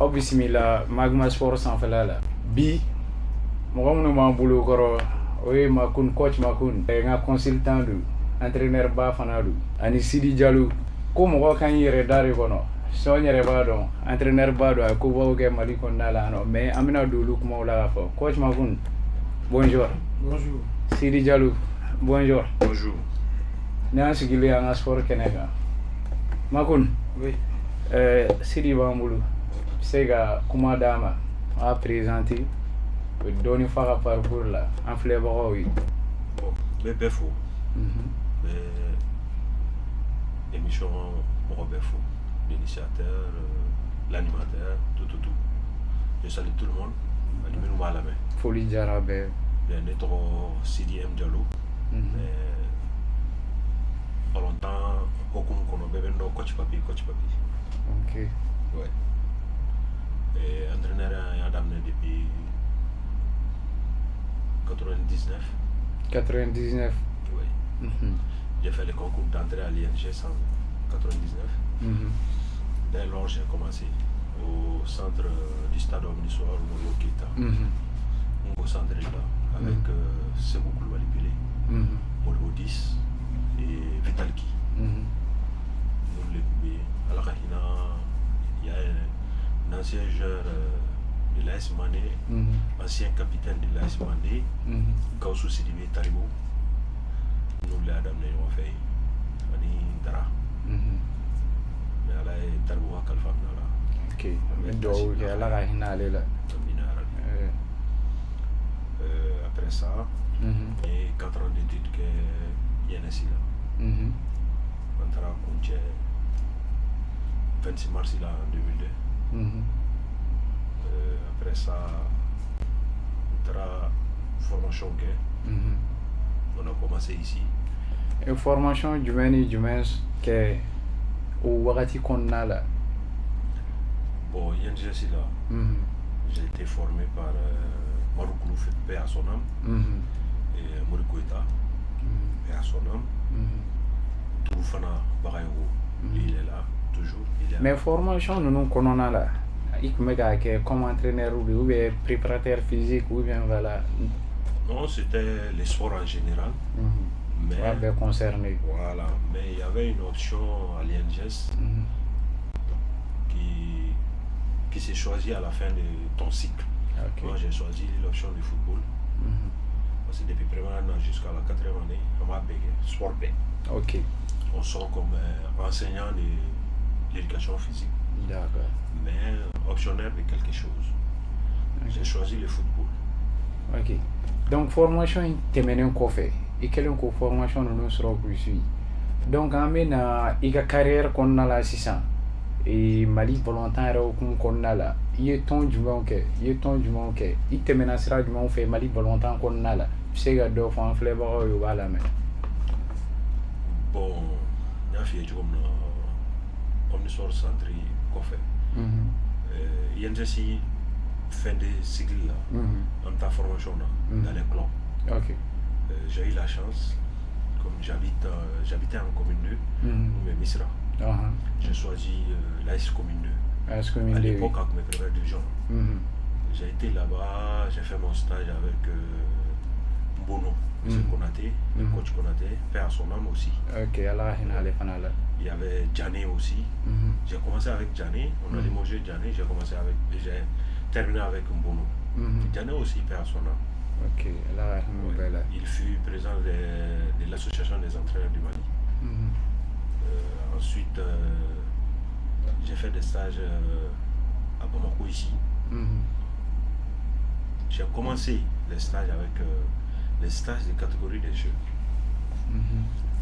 Aw bisimila Magma Sport sanfɛla la. Bi mɔgɔ minnu b'an bolo kɔrɔ, o ye Makun, coach Makun, n ka consultant don, entraîneur ba fana don, ani Sidi Jalo. Ko mɔgɔ kan y'i yɛrɛ da de kɔnɔ sɔn yɛrɛ b'a dɔn, entraîneur ba don, a ye kobaw kɛ Mali kɔnɔna la yan nɔ, mais an bɛna don olu kumaw la k'a fɔ. Coach Makun, bonjour. Bonjour. Sidi Jalo, bonjour. Bonjour. Ni an sigilen an ka sport kɛnɛ kan, Makun. Oui. Sidi b'an bolo, se ka kuma d'a ma, a présenter, o ye dɔɔni fɔ a ka parcours la an filɛbagaw ye. Bon, n bɛ bɛɛ fo. N bɛ émission mɔgɔ bɛɛ fo. L'initiateur, l'animateur, tout, tout, tout. Je salue tout le monde. Ani minnu b'a lamɛn. Foli diyara bɛɛ. Bien, ne tɔgɔ Sidi M Diallo. Balontan hokumu kɔnɔ, bɛɛ bɛ n dɔn coach Papi, coach Papi. Ouais. Et entraîneur y'a daminɛ depuis 99. 99. Oui. J'ai fait le concours d'entrée à l'ING en 99. Dès lors, j'ai commencé au centre du stade Omnisports Modibo Keïta. Au centre là, avec Sekou Koulibaly Pelé, Modibo 10 et Vital Ki. Nous les bébés. Alors, il y a un ancien joueur de l'AS Mané, ancien capitaine de l'AS Mané, Gaussou Sidibé Taribo. Nous l'avons amené ɲɔgɔn fɛ yen ani Dara. Mais Ala ye Taribo ka kalifa minɛ a la. Ok, an bɛ dugawu kɛ, Ala ka hinɛ ale la. Amina yarabi. Après ça, n ye 4 ans d'études kɛ INSI la. An taara kuncɛ 26 mars la en 2002. Après ça, n taara formation kɛ. On a commencé ici. E formation jumɛn ni jumɛn kɛ o wagati kɔnɔna la? Bon, INGS là, j'ai été formé par Marou Koulouf, paix à son âme, et Mori Koïta, paix à son âme. Toufana Bagayogo, lui il est là, toujours. Il est Mais formation ninnu kɔnɔna la, i tun bɛ k'a kɛ comme entraîneur ou bien préparateur physique ou bien voilà? Non, c'était les sports en général. Mais, O b'a bɛɛ concerné. Voilà, mais il y avait une option à l'INGS qui s'est choisie à la fin de ton cycle. Moi, j'ai choisi l'option du football. Parce que depuis première année jusqu'à la quatrième année, on m'a bégué, sport B. On sort comme enseignant de l'éducation physique, mais optionnaire de quelque chose. J'ai choisi le football. Ok, donc formation in tɛmɛnen kɔfɛ, i kɛlen k'o formation ninnu sɔrɔ k'u suit, donc an bɛ na i ka carrière kɔnɔna la sisan. Mali balontan yɛrɛ hukumu kɔnɔna la, i ye tɔn jumɛnw kɛ, i ye tɔn jumɛnw kɛ, i tɛmɛna sira jumɛnw fɛ Mali balontan kɔnɔna la? I bɛ se ka dɔ fɔ an filɛbagaw ye, u b'a lamɛn. Bon, n y'a f'i ye cogo min na, Omnisports centre kɔfɛ, INGS fin de cycle la, an bɛ taa formation na dans les clubs. J'ai eu la chance, comme j'habitais en commune 2, mais Misra, j'ai choisi l'AS Commune 2. AS Commune À 2, oui. l'époque, avec mes premières divisions. J'ai été là-bas, j'ai fait mon stage avec Bono, M. Konaté, le coach Konaté, paix à son âme aussi. Ok, Ala ka hinɛ ale fana la. Il y avait Djané aussi. J'ai commencé avec Djané, on a limogé Djané, j'ai commencé avec, j'ai terminé avec Mbono. Djané aussi, paix à son âme. Ok, Ala ka hinɛ u bɛɛ la. Il fut président de l'association des entraîneurs du Mali. Ensuite, j'ai fait des stages à Bamako ici. J'ai commencé les stages avec les stages de catégorie des jeunes.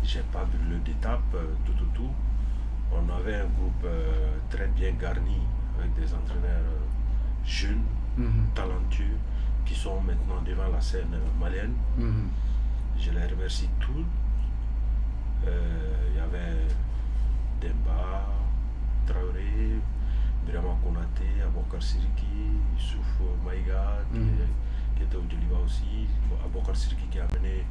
J'ai pas brûlé d'étape, tout, tout, tout. On avait un groupe très bien garni avec des entraîneurs jeunes, talentueux, qui sont maintenant devant la scène malienne. Je les remercie tous. Il y avait Demba Traoré, Birama Konaté, Abokar Siriki, Youssouf Maïga, qui était au Djoliba aussi, Abokar Siriki qui a amené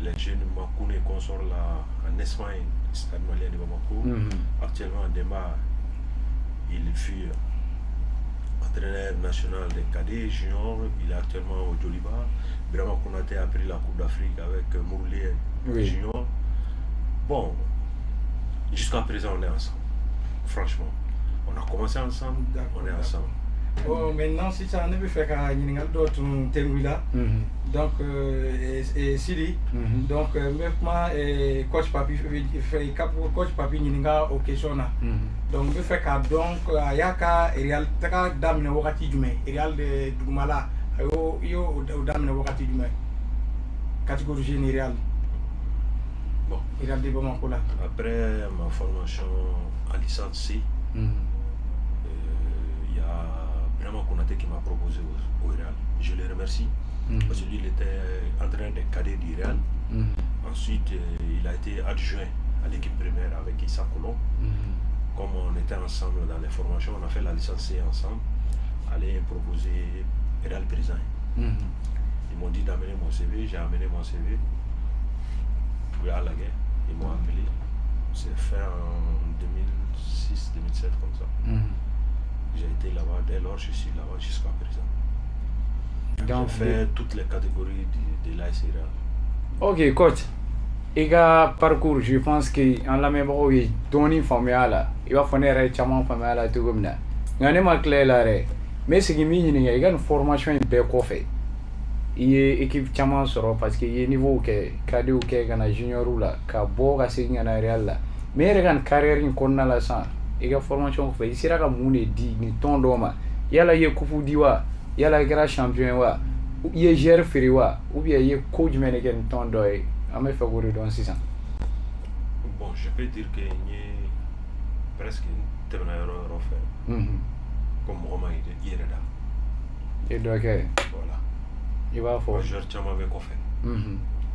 les jeunes Makoun et consorts là en Espagne, stade malien de Bamako. Actuellement, Demba, il fut Entraîneur national des cadets juniors, il est actuellement au Djoliba. Birama Konaté a pris la Coupe d'Afrique avec Mourlé Junior. Bon, jusqu'à présent, on est ensemble. Franchement, on a commencé ensemble, on est ensemble. Bon, maintenant, si ça ne veut faire qu'un d'autre là, donc, et Sidi, donc, moi, coach Papi, coach Papi, ɲininka o question na. Donc, n bɛ fɛ k'a dɔn a y'a ka Real taga daminɛ wagati jumɛn, Real de dugumala, a y'o i y'o daminɛ wagati jumɛn, catégorie jeune Real. Bon. Real de Bamako la. Après ma formation en licence C, il y a Birama Konaté qui m'a proposé au Real. Je le remercie parce que lui, il était entraîneur des cadets du Real. Ensuite, il a été adjoint à l'équipe première avec Issa Colomb. Comme on était ensemble dans les formations, on a fait la licence C ensemble. Aller proposer Real Président. Ils m'ont dit d'amener mon CV, j'ai amené mon CV. Puis à la guerre, ils m'ont appelé. C'est fait en 2006, 2007, comme ça. J'ai été là-bas, dès lors je suis là-bas jusqu'à présent. Donc, j'ai fait toutes les catégories de l'AS Real. Ok, coach. I ka parcours, je pense que an lamɛnbagaw ye dɔɔni faamuya la. I b'a fɔ ne yɛrɛ ye caman faamuya la cogo min na. Nka ne ma tila e la dɛ. N bɛ segin min ɲininka, i ka nin formation in bɛɛ kɔfɛ, i ye équipe caman sɔrɔ parce que i ye niveau kɛ, cadets kɛ ka na junior la, ka bɔ ka segin ka na Real la. Mais e yɛrɛ ka nin carrière in kɔnɔna la sisan, i ka formation kɔfɛ, i sera ka mun de di nin tɔn dɔw ma? Yala i ye coupe di wa? Yala i kɛra champion ye wa? I ye joueur feere wa? Ou bien i ye ko jumɛn de kɛ nin tɔn dɔ ye? An bɛ fɛ k'o de dɔn sisan. Bon, je peux dire que n ye presque n tɛmɛna yɔrɔ o yɔrɔ fɛ. Comme mɔgɔ ma i yɛrɛ da. I ye dɔ kɛ. Voilà. I b'a fɔ. Joueur caman bɛ kɔfɛ.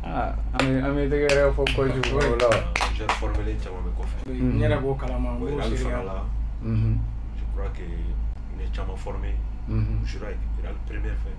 Ah, an bɛ tɛgɛrɛ fɔ kojugu o la. Joueur formé caman bɛ kɔfɛ. N yɛrɛ b'o kalama. N b'o Real seereya. fana la. Je crois que n ye caman formé. Joueur Real première fɛ.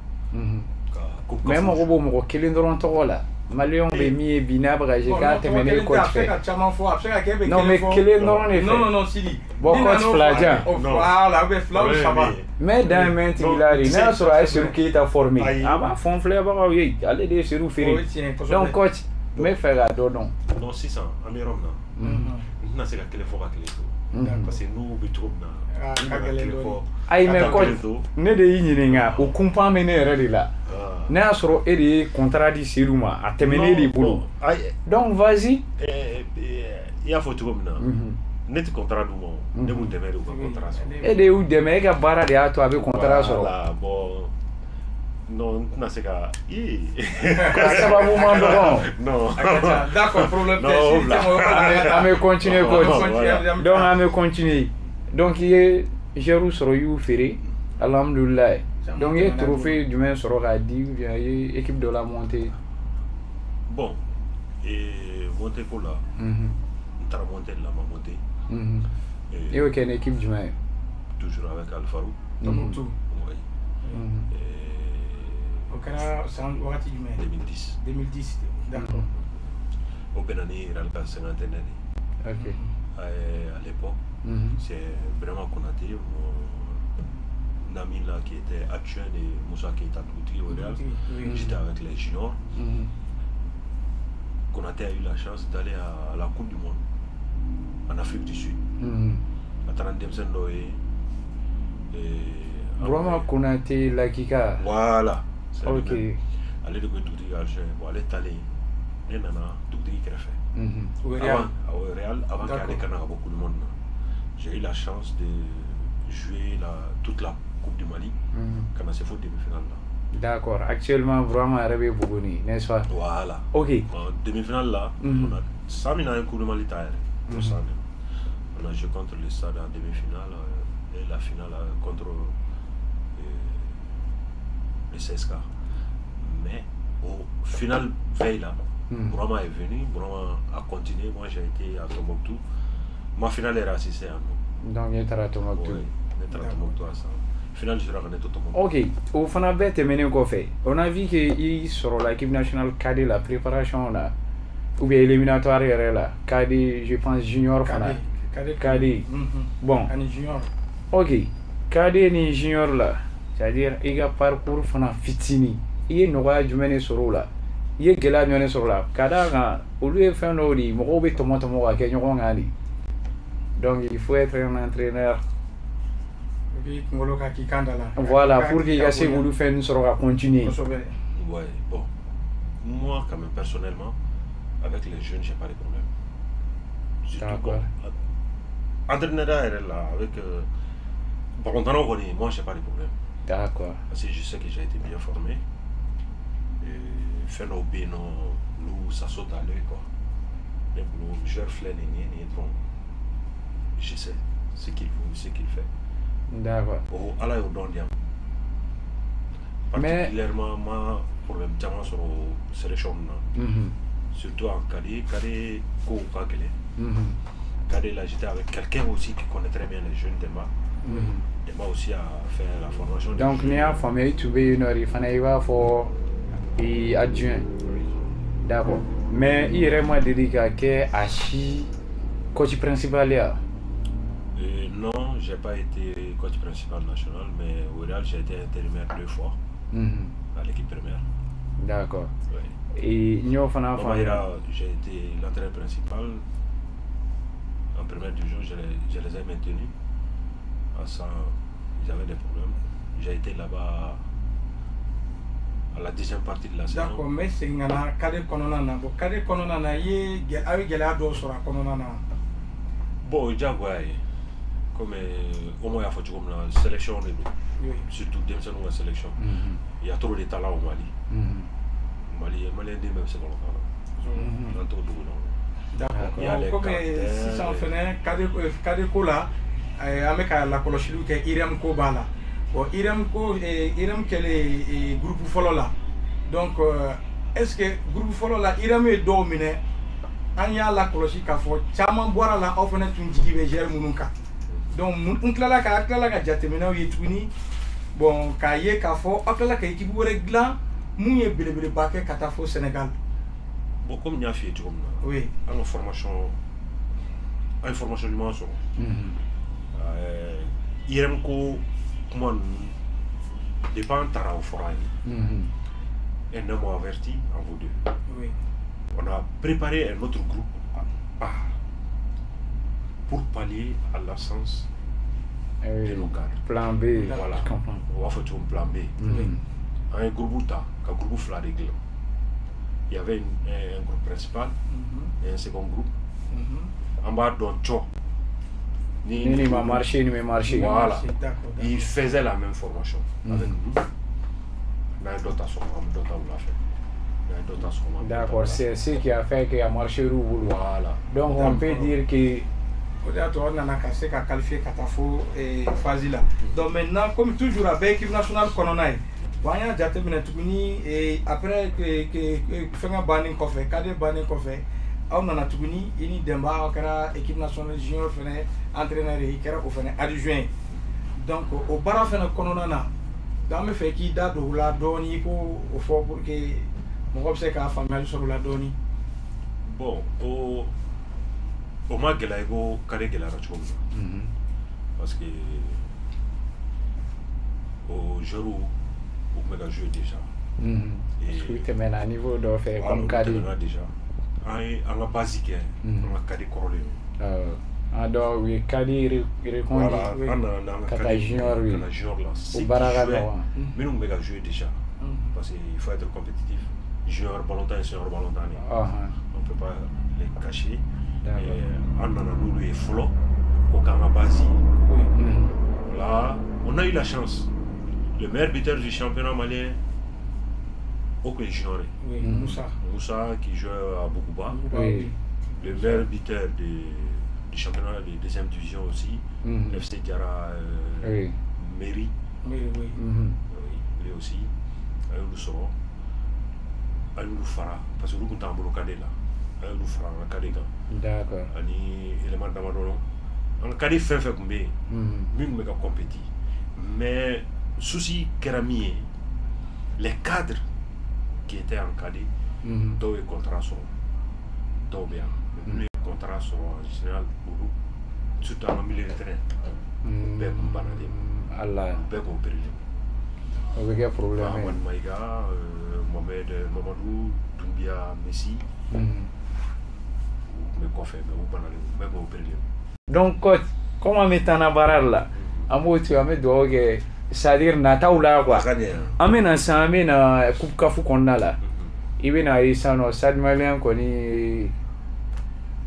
Ka coupe. Mais mɔgɔ b'o mɔgɔ kelen dɔrɔn tɔgɔ la. Maliyɛnw bɛ min ye bi n'a bɛ ka jouer k'a tɛmɛ ne coach A bɛ se fɛ. ka caman fɔ, a bɛ se ka kɛ e bɛ Non, mais kelen fɔ. kelen dɔrɔn de fɛ. Non, non, non, Sidi. Bon, Ni coach nan'o fila fɔ, jan. Voilà, ou bien fila ou saba. Mais dan ye mɛn tigi la de, n'a y'a sɔrɔ a ye Seydou Keyita formé, Ayi. an b'a fɔ n filɛbagaw ye, ale de ye Seydou O feere. ye tiɲɛ ye, kosɛbɛ. Donc coach, n bɛ fɛ k'a dɔ dɔn. Non, sisan an bɛ yɔrɔ min na, n tɛna se ka kelen fɔ ka kelen to. Parce que n'u bɛ cogo min na, Ah, n ka kana gɛlɛn kelen dɔɔni. fɔ. Ayi, ka mais taa coach, kelen to. ne de y'i ɲininka, o kunpan bɛ ne yɛrɛ de la. Ah. N'a y'a sɔrɔ e de ye contrat di Seydou ma, a tɛmɛnen de bolo. Non, ayi, Donc vas-y. I y'a fɔ cogo min na, ne tɛ contrat d'u ma o. Ne b'u dɛmɛ de u ka contrat sɔrɔ. E de y'u dɛmɛ, e ka baara de y'a to a bɛ contrat sɔrɔ. Voilà, bon, non, n tɛna se ka. Ii. A sababu man dɔgɔn. Non. A ka ca. D'accord, problème tɛ. Non, o Sidi bila. tɛ mɔgɔ An bɛ continuer coach. Voilà. Donc an bɛ continuer. Donc i ye joueur sɔrɔ, i y'u feere, alhamdulilayi. Donc i ye trophée jumɛn sɔrɔ k'a di ou bien i ye équipe dɔ la monter? Bon, et monter ko la, n taara monter de la, ma monter. I y'o kɛ ni équipe jumɛn ye? Toujours avec Alfarou. Tombouctou. Oui. O kɛra san wagati jumɛn? 2010. 2010, d'accord. O bɛnna ni Real ka cinquantenaire ye. À l'époque, c'est vraiment Konaté, mon ami là qui était adjoint de Moussa Keita Dugutigi au Real. J'étais avec les juniors. Konaté a eu la chance d'aller à la Coupe du Monde en Afrique du Sud. A taara ni denmisɛnnin dɔw ye. Burama Konaté Lakika. Voilà. C'est lui-même. Ale de ko dugutigi ka adjoint. Bon, ale taalen, ne nana dugutigi kɛrɛfɛ. Au Real. Avant, au Real, avant qu'ale ka na ka bɔ Coupe du Monde na. J'ai eu la chance de jouer toute la Coupe du Mali, ka na se fo demi-finale la. D'accord. Actuellement, Burama yɛrɛ bɛ Buguni, n'est-ce pas? Voilà. Ok. En demi-finale là, on a san min na an ye Coupe du Mali ta yɛrɛ. O san de. On a joué contre le Stade en demi-finale et la finale contre le CSK. Mais au final veille là, Bourama est venu, Bourama a continué. Moi j'ai été à Tombouctou. Ma finale est assistée à nous. Donc i taara Tombouctou. Oui, ne taara Tombouctou à ça. Finale sera ka ne to Tombouctou. Ok, o fana bɛɛ tɛmɛnen kɔfɛ, on a vu que i sɔrɔla équipe nationale cadet la préparation la ou bien éliminatoire yɛrɛ la, cadet, je pense junior fana. Cadet. Cadet. Bon. Ani junior. Ok. Cadet ni junior la, c'est-à-dire i ka parcours fana fitinin, i ye nɔgɔya jumɛn de sɔrɔ o la, i ye gɛlɛya jumɛn de sɔrɔ o la? Ka d'a kan olu ye fɛn dɔw de ye, mɔgɔw bɛ tɔmɔ tɔmɔ ka kɛ ɲɔgɔn kan de. Donc il faut être un entraîneur. I kunkolo ka k'i kan da la. Voilà, pour que i ka se k'olu fɛn ninnu sɔrɔ ka continuer. Kosɛbɛ. Ouais, bon. Moi, quand même, personnellement, avec les jeunes, j'ai pas de problème. Surtout, bon, entraîneur yɛrɛ la, avec balontannaw kɔni, moi, j'ai pas de problème. Parce que je sais que j'ai été bien formé. Et fɛn dɔw bɛ yen nɔ, olu, ça saute à l'œil, quoi. Ne bolo, joueur filɛ nin ye, nin ye dɔrɔn, je sais ce qu'il vaut, ce qu'il fait. O Ala y'o dɔn di yan. Particulièrement, ma problème caman sɔrɔ sélection na. Surtout en cadet, cadet kow ka gɛlɛn. Cadet là, j'étais avec quelqu'un aussi qui connaît très bien les jeunes, Demba. Demba aussi a fait la formation des Donc jeunes. N'i y'a faamuya, i tun bɛ yen nɔ de fana, i b'a fɔ i adjoint. Oui. D'accord. Mais i yɛrɛ ma deli ka kɛ a si coach principal ye wa? Non, j'ai pas été coach principal national, mais au Real, j'ai été intérimaire deux fois à l'équipe première. Oui. Et n y'o fana faamuya. Mamahira, j'ai été l'entraîneur principal. En première division, je les ai maintenus. À 100, ils avaient des problèmes. J'ai été là-bas à la deuxième partie de la saison. D'accord, n bɛ segin ka na cadet kɔnɔna na. Bon, cadet kɔnɔna na, i ye aw ye gɛlɛya dɔw sɔrɔ a kɔnɔna na. Bon, o ye diyagoya ye. Comme au moins, il y a cogo min na, sélection de don. Surtout denmisɛnninw ka sélection. Il y a trop de talent au Mali. Mali, malien den bɛɛ bɛ se balontan na. An t'o dogo ɲɔgɔn na. D'accord. Il y a les Bon, comme cartels, sisan fɛnɛ cadet ko la, an bɛ ka lakɔlɔsiliw kɛ, IREM ko b'a la. Bon, IREM ko, IREM kɛlen groupe fɔlɔ la. Donc est ce que groupe fɔlɔ la, IREM ye dɔw minɛ, an y'a lakɔlɔsi k'a fɔ caman bɔra la, aw fɛnɛ tun jigi bɛ joueur minnu kan. Donc n tilala ka, an tilala ka jateminɛw ye tuguni. Bon, k'a ye k'a fɔ aw tilala ka équipe wɛrɛ dilan mun ye belebeleba kɛ ka taa fo Sénégal. Bon, comme n y'a f'i ye cogo min na, an ka formation, an ye formation ɲuman sɔrɔ. IRM ko kuma ninnu, depuis an taara, o fɔra an ye. Un homme averti en vaut deux. On a préparé un autre groupe à part pour pallier à l'absence de nos cadres. Plan B. Voilà. Je comprends. O b'a fɔ cogo min, plan B. An ye groupe ta ka groupe fila de dilan. Il y avait un groupe principal et un second groupe. An b'a dɔn cɔ. Ni ma marché, ni ma marché. Voilà. D'accord. Ils faisaient la même formation avec nous. N'an ye dɔ ta sɔgɔma, an bɛ dɔ ta wula fɛ. N'an ye dɔ ta sɔgɔma, an bɛ dɔ ta D'accord, wula fɛ. C'est ce qui a fait qu'il a marché au boulot. Voilà. Donc on peut dire que O de y'a to aw nana ka se ka qualifier ka taa fo phase la. Donc maintenant, comme toujours a bɛɛ équipe nationale kɔnɔna ye, bon, an y'a jateminɛ tuguni, après que fɛngɛ bannen kɔfɛ, cadet bannen kɔfɛ, aw nana tuguni, i ni Demba, aw kɛra équipe nationale junior fɛnɛ entraîneur ye, i kɛra o fɛnɛ adjoint ye. Donc o baara fɛnɛ kɔnɔna na, donc an bɛ fɛ k'i da don o la dɔɔni, i k'o o fɔ pour que mɔgɔ bɛ se ka faamuyali sɔrɔ o la dɔɔni. Bon, o ma gɛlɛya i ko cadet gɛlɛyara cogo min na. Parce que o joueurs, u tun bɛ ka jouer déjà. Parce que tɛmɛna niveau dɔ fɛ Voilà, comme olu cadet. tɛmɛna déjà. An ye an ka base kɛ an ka cadet kɔrɔlen ye. Ah, donc u ye cadet reconduit. Voilà, an nana n'an ka Ka taa cadet junior ye. Ka na junior la. O Ceux qui baara ka jouaient, nɔgɔn. minnu tun bɛ ka jouer déjà. Parce qu'il faut être compétitif. Junior ballontan ye senior ballontan de ye. On peut pas les cacher. Et an nana n'olu ye fɔlɔ k'o k'an ka base ye. Là, on a eu la chance. Le meilleur buteur du championnat malien, o tun ye junior ye. Oui, Moussa. Moussa qui jouait à Boukouba. Oui. Le meilleur buteur du championnat de deuxième division aussi, FC Diarra, Mairie. Oui. Oui, lui aussi. A y'olu sɔrɔ. A y'olu fara parce que olu tun t'an bolo cadet la. A y'olu fara an ka cadet kan. Ani élément damadɔ. An ka cadet fɛn fɛn tun bɛ yen, min tun bɛ ka compétir. Mais souci kɛra min ye, les cadres qui étaient en cadet, dɔw ye contrat sɔrɔ, dɔw bɛ yan. Mais minnu ye contrat sɔrɔ, en général, olu, surtout an ka milieu de terrain, bɛɛ kun bannalen. Allah. U bɛɛ k'o opéré. O bɛ kɛ problème ye. Amad Maïga, Mohamed Mamadou Doumbia, Messi. U tun bɛ kɔfɛ mais u banalen, u bɛɛ k'o opéré. Donc coach, comme an bɛ taa na baara la, an b'o to yen, an bɛ dugawu kɛ, c'est-à-dire nataw la quoi. An bɛ na sisan, an bɛ na Coupe CAF kɔnɔna la. I bɛ na ye sisan nɔ, Stade Malien kɔni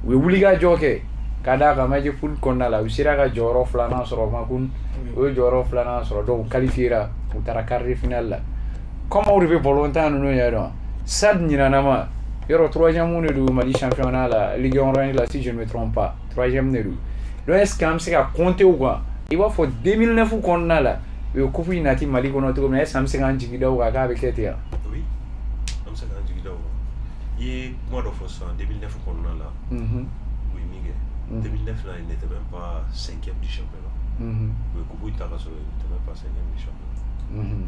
u ye wulikajɔ kɛ ka d'a kan match poule kɔnɔna la, u sera ka jɔyɔrɔ filanan sɔrɔ Makun, u ye jɔyɔrɔ filanan sɔrɔ, donc u qualifiera, u taara quart de finale la. Comme aw de bɛ balontan ninnu yɛrɛ dɔn, Stade ɲinanama yɔrɔ troisième de don Mali championnat la, Ligue 1 la, si je ne me trompe pas, troisième de don. Donc est ce que an bɛ se ka compter u kan i b'a fɔ 2009 kɔnɔna la u ye coupe in nati Mali kɔnɔ cogo min na, est ce que an bɛ se k'an jigi da o kan k'a bɛ kɛ ten wa? Oui, an bɛ se k'an jigi da o kan. I ye kuma dɔ fɔ sisan, 2009 kɔnɔna la, u ye min kɛ 2009 la, il n'était même pas cinquième du championnat. U ye coupe in ta ka sɔrɔ il n'était même pas cinquième du championnat.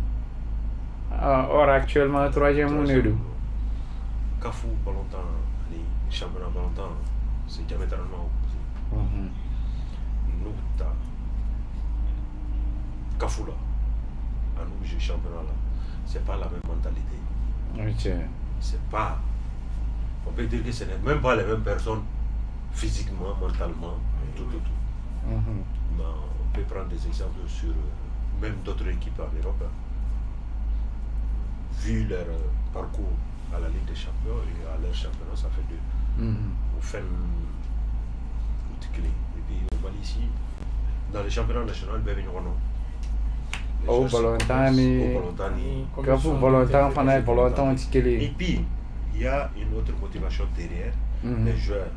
Ah, or actuellement troisième de don. CAF ballontan ani championnat ballontan, c'est diamétralement opposé. N'u ta CAF la ani u bɛ championnat la, c'est pas la même mentalité. C'est pas, on peut dire que ce n'est même pas les mêmes personnes physiquement, mentalement, tout, tout, tout. Mais on peut prendre des exemples sur même d'autres équipes en Europe, hein. Vu leur parcours à la Ligue des Champions et à leur championnat, ça fait deux. Au fin, et puis au Mali ici, dans les championnats nationaux, bɛɛ bɛ ɲɔgɔn dɔn. O balontan ni O balontan ni CAF balontan fana ye balontanw tɛ kelen ye. Et puis, il y a une autre motivation derrière. Les joueurs,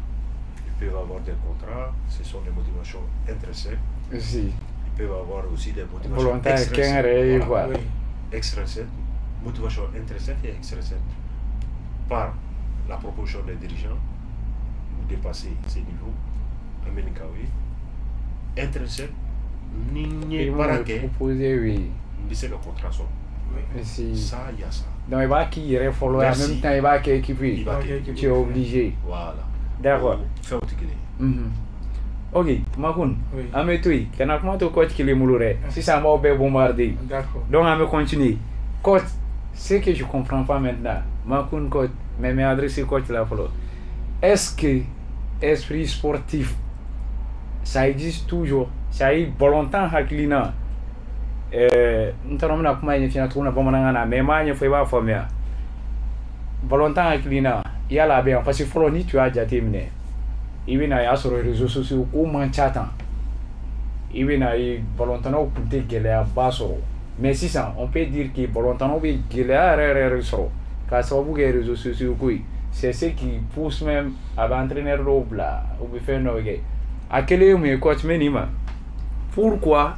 ils peuvent avoir des contrats, ce sont des motivations intrinsèques. Si. Ils peuvent avoir aussi des motivations Balontan ye kɛnyɛrɛye ye quoi. Oui. Extrinsèques, motivation intrinsèque et extrinsèque. Par la proposition des dirigeants, ou dépasser ces niveaux, Américains, intrinsèque, ni Ils ye baara m'ont kɛ, proposé, oui. n bɛ se ka contrat sɔrɔ. Si. Ça, il y a ça. Donc i b'a k'i yɛrɛ fɔlɔ, en Merci. même temps i b'a kɛ équipe I ye. b'a kɛ. Tu es obligé. Voilà. D'accord. O fɛnw tɛ kelen ye. Ok, Makun, Oui. an bɛ to yen. Kana kuma to coach kelen bolo dɛ. Sisan an b'aw bɛɛ bombarder. D'accord. Donc an bɛ continuer. Coach, ce que je comprends pas maintenant, Makun coach, mais mais adressé coach la fɔlɔ. Est-ce que esprit sportif, ça existe toujours? Ça y balontan hakilina. N t'a dɔn n bɛna kuma in ɲɛf'i ɲɛna cogo min na bamanankan na, mais n b'a ɲɛfɔ i b'a faamuya. Balontan hakilina, yala a bɛ yan, parce que fɔlɔ ni tu y'a jateminɛ, i bɛna a y'a sɔrɔ réseaux sociaux ko man ca tan. I bɛna ye balontannaw tun tɛ gɛlɛyaba sɔrɔ. Mais sisan, on peut dire que balontannaw bɛ gɛlɛya yɛrɛ yɛrɛ yɛrɛ sɔrɔ k'a sababu kɛ réseaux sociaux ko ye. C'est ce qui pousse même a bɛ entraîneur dɔw bila u bɛ fɛn dɔw kɛ. A kɛlen ye mun ye coach, n bɛ nin ma. Pourquoi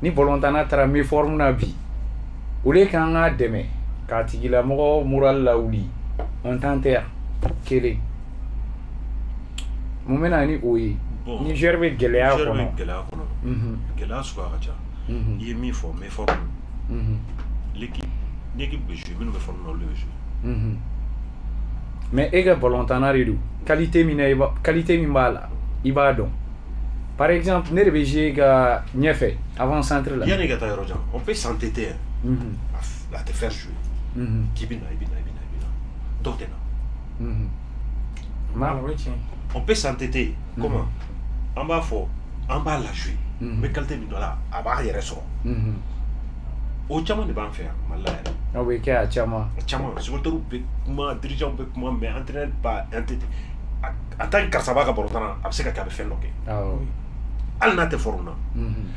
ni balontanna taara méforme na bi, au lieu k'an k'a dɛmɛ k'a tigilamɔgɔ moral lawuli, on t'enterre kelen. Mun bɛ na ni o ye? Bon, Ni joueur bɛ gɛlɛya joueur bɛ kɔnɔ. gɛlɛya kɔnɔ. Gɛlɛya suguya ka ca. I ye min fɔ, méforme. L'équipe, ni équipe bɛ jouer, minnu bɛ forme na, olu de bɛ jouer. Mais e ka balontanna de don, qualité min na, i b'a qualité min b'a la, i b'a dɔn. Par exemple, ne de bɛ jouer ka ɲɛfɛ avant centre la. Yanni ka taa yɔrɔ jan, on peut s'entêter, hein, à te faire jouer. K'i bɛ na, i bɛ na, i bɛ na, i bɛ na. Dɔw tɛ na. Ma Voilà, o ye tiɲɛ ye. On peut s'entêter. Comment? An b'a fɔ, an b'a la jouer. N bɛ qualité min dɔ la, a b'a yɛrɛ sɔrɔ. O caman de b'an fɛ yan, Mali la yɛrɛ. O bɛ kɛ a caman. A caman, supporters bɛ kuma, dirigeants bɛ kuma, mais entraîneur b'a entêter. En tant que karisa b'a ka balontan na, a bɛ se ka kɛ a bɛ fɛn dɔ kɛ. Awɔ. Oui. Hali n'a tɛ forme na.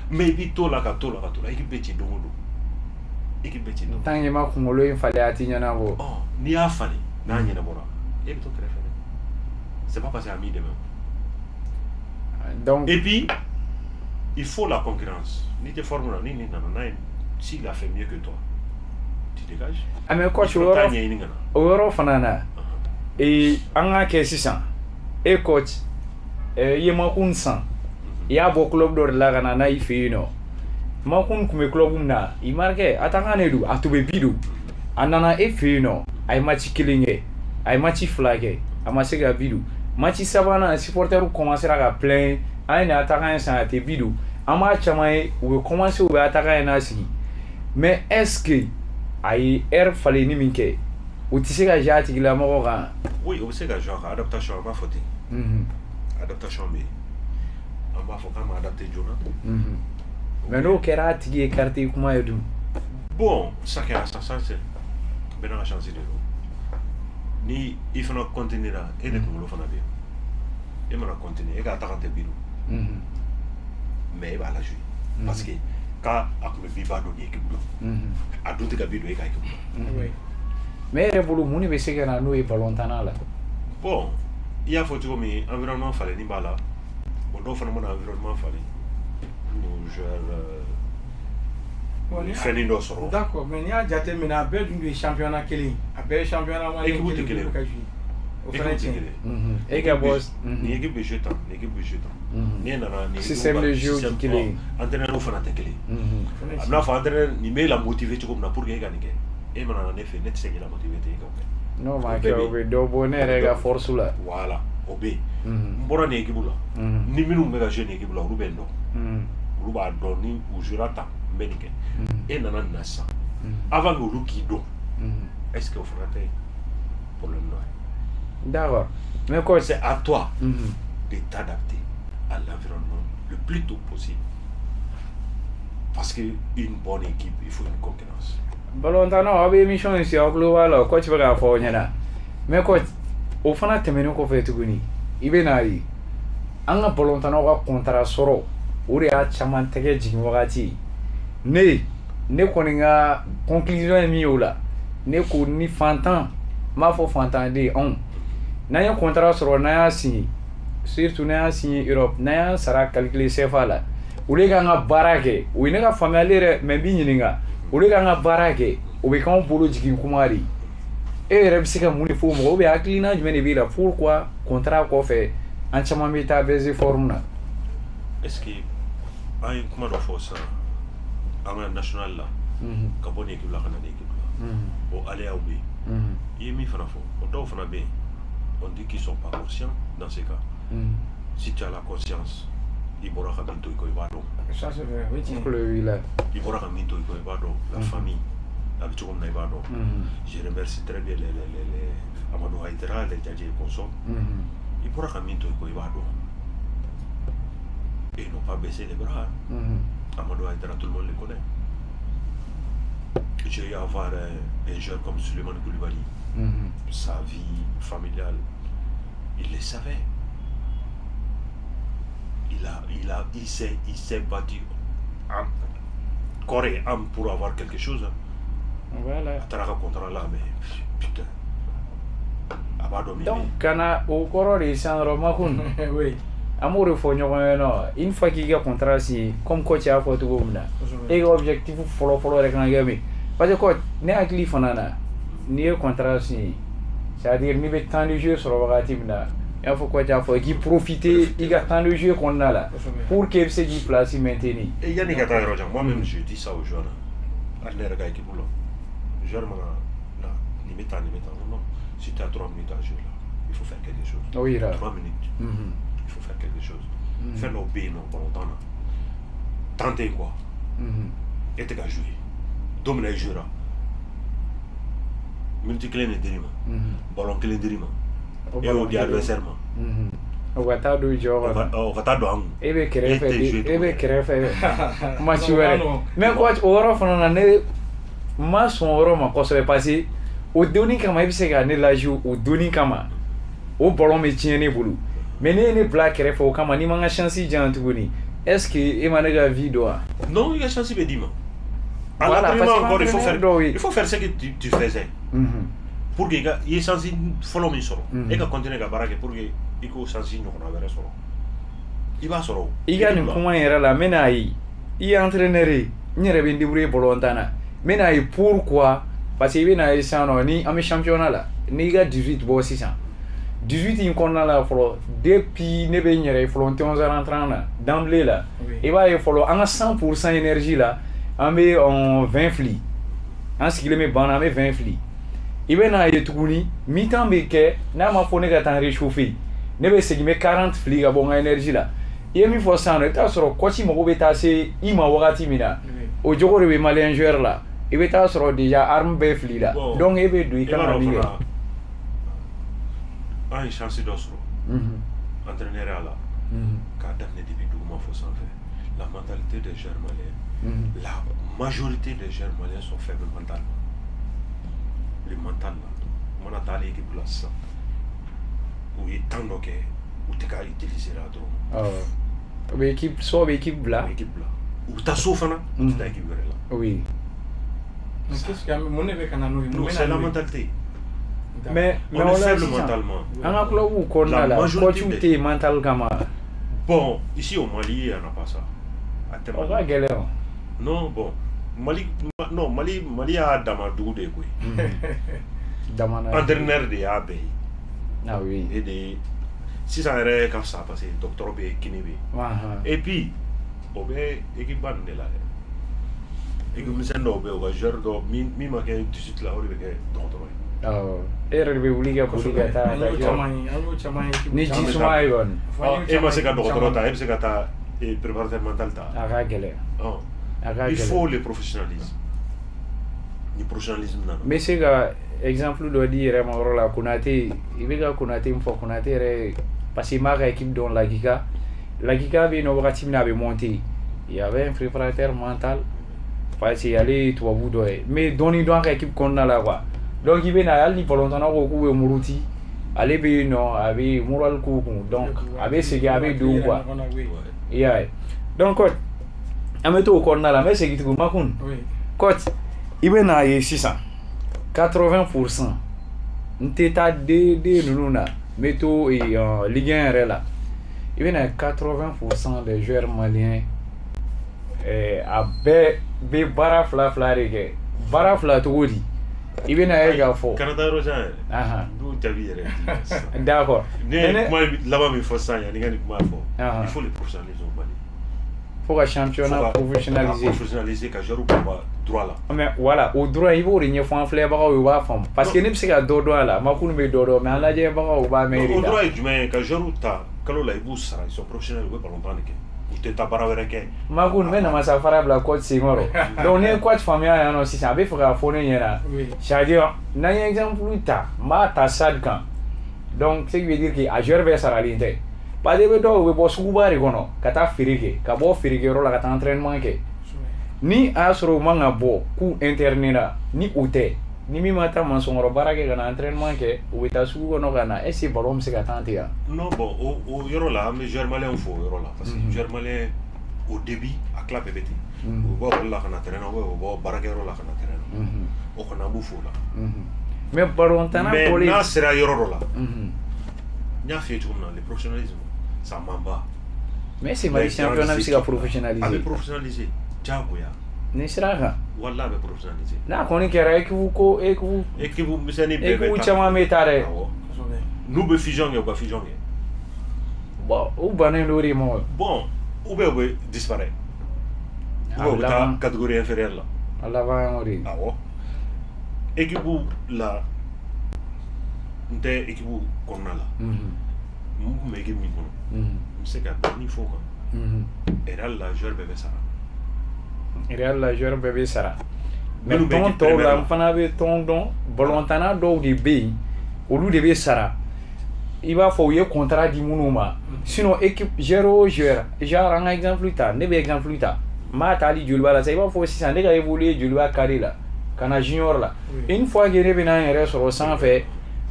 Mais i b'i to la ka to la ka to la, équipe bɛ ci don o don. Équipe bɛ ci don o don. Tant que i ma kunkolo in falen, a ti ɲɛnabɔ. Ɔ, n'i y'a falen, n'a ɲɛnabɔra, e bɛ to kɛrɛfɛ dɛ. C'est pas parce que a m'i dɛmɛ. Donc Et puis, il faut la concurrence. Ni tɛ forme na, ni nin nana n'a ye, s'il a fait mieux que toi, tu dégages. Ah, mais coach, Il o faut taa yɔrɔ ɲɛɲini ka na. o yɔrɔ fana na, an k'a kɛ sisan, e coach, i ye Makun san, i y'a bɔ club dɔ de la ka na n'a y'i fɛ yen nɔ. Makun tun bɛ club min na, i marqué attaquant de don, a tun bɛ bi don. A nana e fɛ yen nɔ, a ye match kelen kɛ, a ye match fila kɛ, a ma se ka bi don. Match sabanan, supporter commencera ka plaindre, an ye nin attaquant in san, a tɛ bi don. An b'a caman ye, u bɛ commencer, u bɛ attaquant in n'a sigi, mais est-ce que a ye heure falenni min kɛ, o tɛ se ka jouer a tigilamɔgɔ kan? Oui, o bɛ se ka jouer a kan. Adaptation, an b'a fɔ ten. Adaptation bɛ yen, an b'a fɔ k'an ma adapté joona. Mais n'o kɛra a tigi ye carte kuma ye dun? Bon, ça kɛra sa, ça c'est bɛɛ n'a ka chance de don. Ni i fana continuer la, e de kunkolo fana bɛ yen. E mana continuer, e ka attaquant tɛ bi don, mais e b'a la jouer parce que k'a a tun bɛ bi ba don nin équipe la, a dun tɛ ka bi don e ka équipe la. Mais e yɛrɛ bolo, mun de bɛ se ka na n'o ye balontanna la? Bon, i y'a fɔ cogo min, environnement falenni b'a la. Bon, dɔw fana mana environnement falen, nos joueurs fɛnnin dɔ sɔrɔ. D'accord, mais n'i y'a jateminɛ, a bɛɛ dun de ye championnat kelen, a bɛɛ ye championnat malien. Équipe tɛ kelen. Kelen ka jouer, o fana équipe tɛ tiɲɛ. Kelen. E ka bɔ Nin équipe bɛ jouer tan, nin équipe bɛ jouer tan. N'e nana nin système de jeu tɛ kelen ye. Entraîneur fana tɛ kelen. A bɛna fɔ entraîneur nin b'e la motiver cogo min na pour que e ka nin kɛ, e mana na ne fɛ, ne tɛ se k'e la motiver ten e k'o kɛ. N'o ma kɛ, o bɛ dɔ bɔ ne yɛrɛ ka force la. Voilà, o bɛ yen. N bɔra nin équipe la, ni minnu bɛ ka jouer nin équipe la, olu bɛ n dɔn, olu b'a dɔn ni u jouera tan, n bɛ nin kɛ. E nana nin na sisan, avant que olu k'i dɔn, est ce que o fana tɛ problème dɔ ye? D'accord, mais coach, c'est à toi de t'adapter à l'environnement le plus tôt possible, parce que une bonne équipe, il faut une concurrence. Balontannaw, aw bɛ émission in suivre, aw tulo b'a la, coach bɛ k'a fɔ aw ɲɛna. Mais coach, o fana tɛmɛnen kɔfɛ tuguni, i bɛ n'a ye an ka balontannaw ka contrat sɔrɔ, o de y'a caman tɛgɛ jigin wagati. Ne kɔni ka conclusion ye min ye o la, ne ko ni fantan, n b'a fɔ fantanden anw, n'an ye contrat sɔrɔ, n'an y'a signé, surtout n'an y'a signé Europe, n'an y'an sara calculer CFA la, olu k'an ka baara kɛ, o ye ne ka faamuyali yɛrɛ. Mais n b'i ɲininka, olu k'an ka baara kɛ, o bɛ k'anw bolo jigin kuma de. E yɛrɛ bɛ se ka mun de fɔ mɔgɔ, ou bien hakilina jumɛn de b'i la, pourquoi contrat kɔfɛ an caman bɛ taa baisse forme na? Est ce que an ye kuma dɔ fɔ sisan, an ka national la, ka bɔ nin équipe la ka na nin équipe la, o aléaw bɛ yen. I ye min fana fɔ, o dɔw fana bɛ yen, on dit qu'ils sont pas conscients. Dans ces cas, si tu as la conscience, i bɔra ka min to i kɔ, i b'a dɔn. Ça c'est vrai, o ye tiɲɛ. Kulo b'i la. I bɔra ka min to i kɔ, i b'a dɔn. La famille a bɛ cogo min na, i b'a dɔn. Je remercie très bien les Amadou Haïdara, les Djadje et consorts. I bɔra ka min to i kɔ, i b'a dɔn. Et ils n'ont pas baissé les bras, hein. Amadou Haïdara, tout le monde le connaît. J'ai eu à voir un joueur comme Suleiman Koulibaly, sa vie familiale, il le savait. Il s'est battu en corps et âme pour avoir quelque chose, hein. Voilà. A taara ka contrat la, mais putain, a b'a dɔn min bɛ Donc yen. ka na o kɔrɔ de ye sisan dɔrɔn, Makun, an b'o de fɔ ɲɔgɔn ye nɔ, une fois k'i ka contrat signé, comme coach y'a fɔ cogo min na, e ka objectif fɔlɔ fɔlɔ yɛrɛ kan ka kɛ min, parce que coach, ne hakili fana na, n'i ye contrat signé, c'est à dire n'i bɛ temps de jeu sɔrɔ wagati min na, i y'a fɔ coach y'a fɔ, i k'i profiter i ka temps de jeu kɔnɔna la pour que i bɛ se k'i place maintenir. Et yanni ka taa yɔrɔ jan, moi-même je dis ça aux joueurs. Hali ne yɛrɛ ka équipe la, joueur mana na, nin bɛ tan, nin bɛ tan, non, si tu as 3 minutes à jouer là, il faut faire quelque chose. O yira. 3 minutes, il faut faire quelque chose. Fɛn dɔw bɛ yen nɔ, balontan na, temps tɛ yen quoi. E tɛ ka jouer don min na, i jouera minute kelen de dir'i ma, ballon kelen dir'i ma, O e y'o ballon di kelen. adversaire ma. O ka taa don jɔ o kɔnɔ. ka o ka taa don an kun. E bɛ kɛrɛfɛ E tɛ de jouer e bɛ tuguni. Kɛrɛfɛ match Non, wɛrɛ. non. Mais coach, o yɔrɔ fana na, ne ma sɔn o yɔrɔ ma kosɛbɛ, parce que o donni kama, e bɛ se ka ne la jouer o donni kama, o ballon bɛ tiɲɛ ne bolo. Mais ne ye ne bila kɛrɛfɛ o kama, n'i ma n ka chance diyan tuguni, est ce que e ma ne ka vie dɔn wa? Non, i ka chance bɛ d'i ma. À Voilà, l'entraînement parce que encore, il faut faire, entraîneur dɔw ye. il faut faire ce que tu faisais pour que i ka i ye chance fɔlɔ min sɔrɔ, e ka continuer ka baara kɛ pour que i k'o chance ɲɔgɔnna wɛrɛ sɔrɔ. I b'a sɔrɔ o. I ka nin kuma in yɛrɛ la, n bɛna ye i ye entraîneur ye, n yɛrɛ bɛ n débrouiller ballon tan na, n bɛna ye pourquoi, parce que i bɛna ye sisan nɔ, ni an bɛ championnat la, n'i ka 18 bɔ sisan, 18 in kɔnɔna la fɔlɔ, depuis ne bɛ n yɛrɛ ye fɔlɔ, n tɛ 11 rentrant na d'emblée la, i b'a ye fɔlɔ an ka 100% énergie la, an bɛ 20 fili, an sigilen bɛ banc na, an bɛ 20 fili. I bɛ n'a ye tuguni, mi-temps bɛ kɛ, n'a ma fɔ ne ka taa réchauffer, ne bɛ segin, n bɛ 40 fili ka bɔ n ka énergie la. I ye min fɔ sisan nɔ, i bɛ taa sɔrɔ coach mago bɛ taa se i ma wagati min na, o jogo de bɛ malien joueur la. I bɛ taa sɔrɔ déjà arme bɛɛ filila. Donc e bɛ don i kan ka min kɛ. An ye chance dɔ sɔrɔ entraîneur ya la k'a daminɛ depuis duguma fo sanfɛ. La mentalité des joueurs maliens, la majorité des joueurs maliens sont faibles mentalement. Le mental là, mana taa ale équipe la sisan, u ye temps dɔ kɛ u tɛ ka utiliser la dɔrɔn. U bɛ équipe, soit u bɛ équipe bila. U bɛ équipe bila. U bɛ taa so fana, u tɛ taa équipe wɛrɛ la. Oui. Mais qu'est-ce que mun de bɛ ka na n'o ye? Non, c'est la mentalité. Mais on est faible mentalement. An ka club kɔnɔna la, coach tɛ yen mental kama. Bon, ici au Mali, il n'y en a pas ça. O ka gɛlɛn o. Non, bon, Mali, non, Mali, Mali y'a dama dugu de ye koyi. Damana. Entraîneur de y'a bɛɛ ye. Ah oui. E de ye sisan yɛrɛ ka fisa parce que docteur bɛ yen, kiné bɛ yen. Et puis o bɛ équipe ba ninnu de la dɛ. Équipe misɛnnin dɔw bɛ yen, u ka joueur dɔw min ma kɛ 18 la, o de bɛ kɛ dɔgɔtɔrɔ ye. Awɔ. E yɛrɛ de bɛ wuli ka boli ka taa. An y'o caman ye, an y'o caman ye. Ni ji suma ye kɔni. E ma se ka dɔgɔtɔrɔ ta, e bɛ se ka taa préparateur mental ta. A ka gɛlɛn. A ka gɛlɛn. Il faut le professionnalisme. Ni professionnalisme nana. N bɛ se ka exemple dɔ di yɛrɛ ma yɔrɔ la, Konate, i bɛ ka Konate min fɔ, Konate yɛrɛ, parce que n b'a ka équipe dɔn Lakika. Lakika bɛ yen nɔ wagati min na a bɛ monter. Il y avait un préparateur mental parce que ale ye tubabu dɔ ye. Mais dɔɔni dɔn a ka équipe kɔnɔna la quoi. Donc i bɛ na hali ni balontanna ko k'u bɛ muruti, ale bɛ yen nɔ a bɛ moral k'u kun, donc a bɛ segin a bɛ don quoi. I y'a ye. Donc coach, an bɛ to o kɔnɔna la, n bɛ segin tugun Makun. Coach, i bɛ n'a ye sisan 80% n tɛ taa den ninnu na, n bɛ to Ligue 1 yɛrɛ la. I bɛ na 80% des joueurs maliens, a bɛɛ bɛ baara fila fila de kɛ. Baara fila cogo di? I bɛ na ye k'a fɔ. Kana taa yɔrɔ jan yɛrɛ. N b'o jaabi yɛrɛ di sisan. D'accord. Ne ye kuma laban min fɔ sisan, yanni n ka nin kuma fɔ. Il faut le professionnaliser au Mali. Faut ka championnat professionnaliser. Professionnaliser ka joueur bila droit la. Mais voilà, o droit i b'o de ɲɛfɔ an filɛbagaw ye, u b'a faamu. Parce que ne bɛ se ka dɔ dɔn a la, Makun bɛ dɔ dɔn, mais an lajɛbagaw u b'a mɛn de. O droit ye jumɛn ye? Ka joueur ta kalo la, i b'u sara, ils sont professionnels, u bɛ ballon tan de kɛ. U tɛ taa baara wɛrɛ kɛ. Makun, n bɛ namasa fara bila coach senkɔrɔ. Donc ni ye coach faamuya yan nɔ sisan, a bɛ fɛ k'a fɔ ne ɲɛna. C'est à dire n'an ye exemple ta, n b'a ta Stade kan. Donc ce qui veut dire que a joueur bɛɛ saralen tɛ. Parce que i bɛ dɔw u bɛ bɔ suguba de kɔnɔ ka taa feere kɛ, ka bɔ feerekɛyɔrɔ la ka taa entraînement kɛ. Ni a y'a sɔrɔ u man ka bɔ k'u interné la, ni o tɛ, ni min ma taa maçon baara kɛ ka na entraînement kɛ, u bɛ taa sugu kɔnɔ ka na, est ce que ballon bɛ se ka taa ten wa? Non, bon, o yɔrɔ la, an bɛ joueur malien fo o yɔrɔ la, parce que joueur malien au début a tila bɛɛ bɛ ten. U bɛ bɔ ekɔli la ka na terrain na, ou bien u bɛ bɔ baarakɛyɔrɔ la ka na terrain na. O kɔni an b'u fo o la. Mais ballon tanna bɔlen. Mais n'a sera yɔrɔ dɔ la, n y'a f'i ye cogo min na, le professionnalisme ça m'en va. Mais c'est Mali championnat bɛ se ka professionnaliser. A bɛ professionnaliser diyagoya. Ni sira kan. Walahi a bɛ professionnaliser. N'a kɔni kɛra équipe ko équipe. Équipe misɛnnin bɛɛ bɛ taa. Équipe caman bɛ taa dɛ. Awɔ. N'u bɛ fusion kɛ, u ka fusion kɛ. Bon, u bannen don o de ma. Bon, ou bien u bɛ disparaître. Ou bien u bɛ taa catégorie inférieure la. A laban y'o de ye. Awɔ. Équipe la, n tɛ équipe kɔnɔna la. N kun bɛ équipe min kɔnɔ, n bɛ se ka dɔɔnin fɔ o kan. Real la, joueur bɛɛ bɛ sara. Real la, joueur bɛɛ bɛ sara. Mais tɔn tɔw la, n fana bɛ tɔn dɔn, balontanna dɔw de bɛ yen, olu de bɛ sara. I b'a fɔ u ye contrat di minnu ma. Sinon équipe joueur o joueur, genre an ka exemple ta, ne bɛ exemple ta, n b'a ta hali Joliba la sisan, i b'a fɔ sisan ne ka évoluer Joliba carré la, ka na junior la. Une fois que ne bɛ na n yɛrɛ sɔrɔ sanfɛ,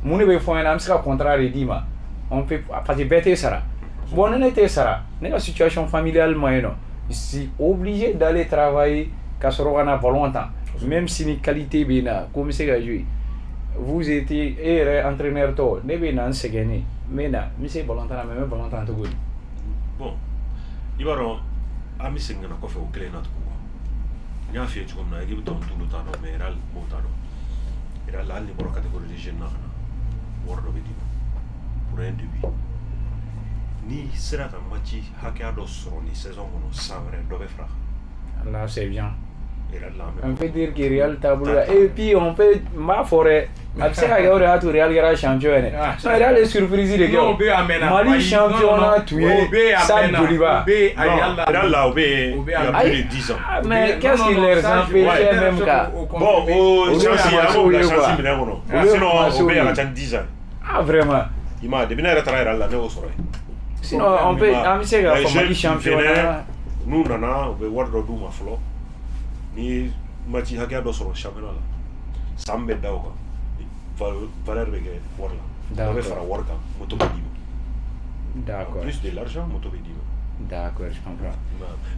mun de bɛ fɔ n ɲɛna, an bɛ se ka contrat de d'i ma. On peut, parce que bɛɛ tɛ sara. Bon, ni ne tɛ sara, ne ka situation familiale ma ɲi nɔ, je suis obligé d'aller travailler ka sɔrɔ ka na ballon tan, même si ni qualité bɛ n na ko n bɛ se ka jouer. Vous étiez e yɛrɛ entraîneur tɔ, ne bɛ na n sɛgɛnnen, n bɛ na n bɛ se ballon tan na, mais n bɛ ballon tan cogo di? Bon, i b'a dɔn an bɛ segin ka na kɔfɛ o kelen na tugun. N y'a f'i ye cogo min na, équipe tɔw t'olu t'a dɔn, mais Real b'o t'a dɔn. Real la, hali ni bɔra catégorie de jeune na ka na, wari dɔ bɛ d'i ma pour un début. N'i sera ka match hakɛya dɔ sɔrɔ nin saison kɔnɔ, san wɛrɛ dɔ bɛ fara a kan. Là, c'est bien. Real la, an bɛ On peut dire que Real taabolo la, et puis on peut, n b'a fɔ dɛ, A bɛ se ka kɛ o de y'a to Real kɛra champion ye dɛ. Sinon Real ye surprise de kɛ o. Mali championnat tun ye Stade Joliba. Real la o bɛ yen il y a plus de 10 ans. Mais qu'est-ce qui les empêchait même ka. Bon o chance an b'o bila chance minɛn kɔnɔ. Sinon o bɛ yen a ka ca ni 10 ans. Ah vraiment. I m'a ye depuis ne yɛrɛ taara Real la ne y'o sɔrɔ yen. Sinon on peut an bɛ se k'a fɔ Mali championnat. N'u nana u bɛ wari dɔ d'u ma fɔlɔ n'i ye match hakɛya dɔ sɔrɔ championnat la san bɛ da o kan. Valeur bɛ kɛ wari la. Dɔ bɛ fara wari kan moto bɛ d'i ma. D'accord. En plus de l'argent moto bɛ d'i ma. D'accord, je comprends.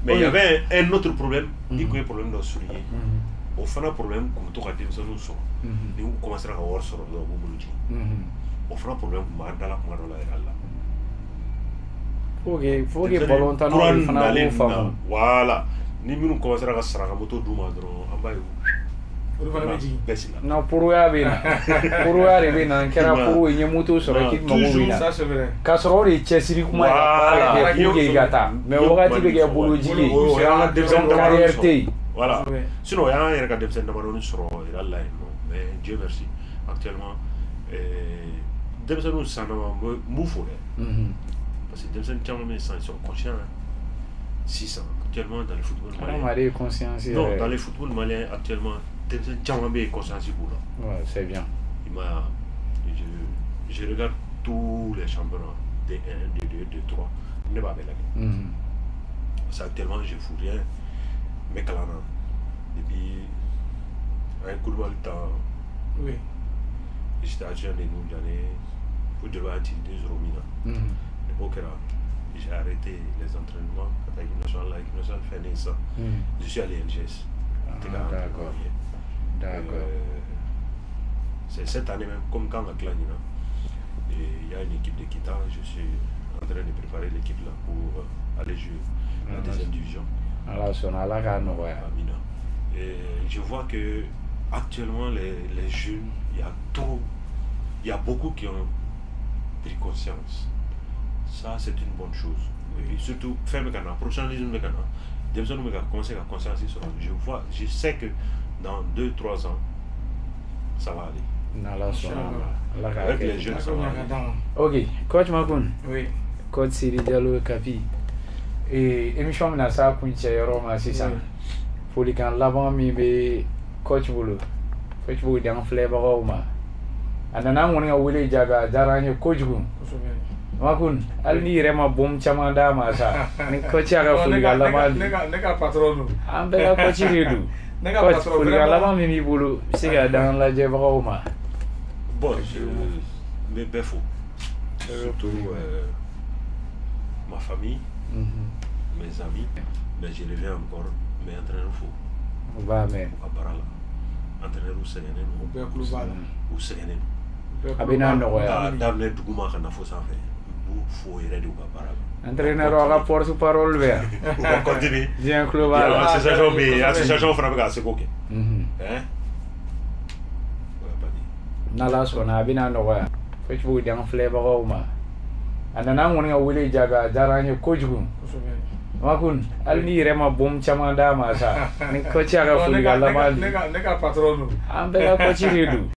Mais il y avait un autre problème. I kun ye problème dɔ souligner. O fana problème kun bɛ to ka denmisɛnninw sɔrɔ. Ni u commencera ka wari sɔrɔ dɔrɔn u b'u bolo jigin. O fana problème kun b'an da la kuma dɔ la yɛrɛ la. Faut que ballon fana b'o faamu. Voilà. Ni minnu commencera ka sara ka moto d'u ma dɔrɔn an b'a ye. Olu fana bɛ jigin. Non, poroya bɛ na. Poroya de bɛ na. N kɛra poro ye n ye moto sɔrɔ k'i mago bɛ na. K'a sɔrɔ o de ye cɛsiri kuma ye ka baara kɛ pour que i ka taa. Mais wagati bɛ kɛ bolojigi ye. O y'an ka denmisɛnnin carrière tɛ yen. Voilà. Sinon o y'an yɛrɛ ka denmisɛnnin damadɔni sɔrɔ Real la yen nɔ. Mais Dieu merci actuellement denmisɛnninw sisan nɔ n b'u fo dɛ. Parce que denmisɛnnin caman bɛ yen sisan ils sont conscients sisan actuellement dans le football malien. Adamaden conscience yɛrɛ. Non, dans le football malien actuellement denmisɛnnin caman bɛ yen conscience b'u la. Ouais, c'est bien. I m'a ye je regarde tous les championnats D1, D2, D3 ne b'a bɛɛ lajɛ. Parce que actuellement je fous rien n bɛ kalan na depuis an ye Kulubali ta. Oui. J'étais adjoint de Nour Diané fo Joliba y'an ci 2-0 min na. Depuis o kɛra j'ai arrêté les entraînements ka taa équipe nationale la, équipe nationale fɛnnen sisan. Je suis allé NGS. Ah, d'accord. D'accord. C'est cette année même, comme quand on a il y a une équipe de Kita, je suis en train de préparer l'équipe là pour aller jouer la deuxième division. Ala sɔnna, Ala k'a nɔgɔya. Amina. Et je vois que actuellement les jeunes, il y a trop, il y a beaucoup qui ont pris conscience. Ça, c'est une bonne chose. Et puis surtout, fɛn bɛ ka na, professionnalisme bɛ ka na, denmisɛnninw bɛ ka commencer ka conscience sɔrɔ. Je vois, je sais que dans 2-3 ans, ça va aller. N'Ala sɔnna ma. Ala k'a Avec kɛ. les jeunes, ça va aller. Ok, coach Makoun. Oui. Coach Sidi Diallo Kapi. Et émission bɛna s'a kuncɛ yɔrɔ ma sisan. Folikan laban min bɛ coach bolo. Coach b'o di an filɛbagaw ma. A nana an kɔni ka wele jaabi a diyara an ye kojugu. Makoun, hali n'i yɛrɛ ma bɔn caman d'a ma sa. Ni coach y'a ka folikan laban di. Ne ka patron don. An bɛɛ ka coach de don. Ne ka Coach, patron folikan laban min b'i bolo, i bɛ se k'a d'an lajɛbagaw ma. Bon, je n bɛ bɛɛ fo. Surtout ma famille, mes amis. Mais je reviens encore, n bɛ entraîneur fo. U b'a mɛn. U ka baara la. Entraîneur sɛgɛnnen U don. bɛɛ tulo b'a la. U sɛgɛnnen don. A bɛ n'a nɔgɔya. K'a daminɛ duguma ka na fo sanfɛ. U b'u fo yɛrɛ de u ka baara la. Entraîneur a ka porte parole bɛ yan. U ka continuer. Diɲɛ tulo b'a la. Association bɛ yen, association fana bɛ k'a seko kɛ. Hein? O y'a pas dit. N'Ala sɔnna a bɛna nɔgɔya. Coach b'o di an filɛbagaw ma. A nana an kɔni ka wele jaabi a diyara an ye kojugu. Makoun, hali n'i yɛrɛ ma bɔn caman d'a ma sa. Ni coach y'a ka folikan laban di. Ne ka patron don. An bɛɛ ka coach de don.